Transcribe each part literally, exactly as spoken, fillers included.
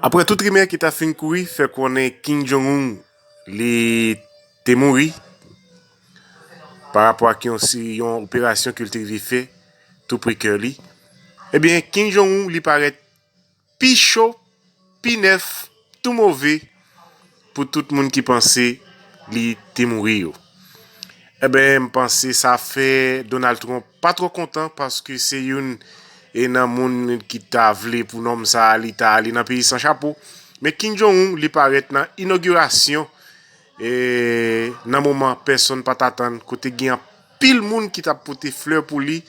Apre tout rimè ki ta fin kouri fè konnen Kim Jong-un li te mouri pa rapò ak yon seri yon operasyon ke l te rive fè tou pre kè li, ebyen Kim Jong-un li parèt pi cho, pi nèf, tou move pou tout moun ki panse li te mouri yo. Ebyen, m panse sa fè Donald Trump pa twò kontan paske se youn e nan moun ki ta vle pou nonm sa a li ta ale nan peyi san chapo. Men Kim Jong-un li parèt nan inogirasyon e nan moman pèsonn pa t atann kote gen anpil moun ki t ap pote flè pou li,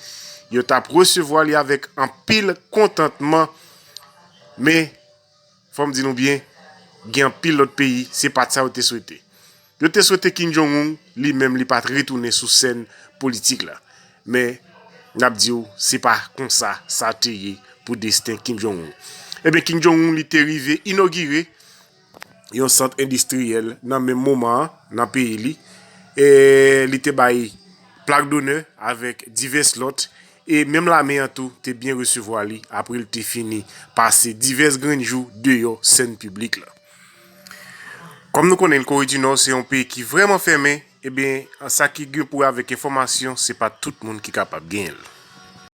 yo t ap resevwa li avèk anpil kontantman. Men fò m di nou byen, gen anpil lòt peyi se pa t sa yo te swete. Yo te swete Kim Jong-un li menm li pa t retounen sou sèn politik la. Men n ap di w se pa konsa sa te ye pou desten Kim Jong-un. Ebyen Kim Jong-un li te rive inogire yon sant endistriyèl nan menm moman an nan peyi li. E li te bay plak donè avèk divès lòt e menm lame an tou te byen resevwa li apre l te fini pase divès grenn jou deyò sèn piblik la. Kòm nou konnen Kore di Nò se yon peyi ki vrèman fèmen, ebyen sa ki gen pou wè avèk enfòmasyon se pa tout moun ki kapab genyen l.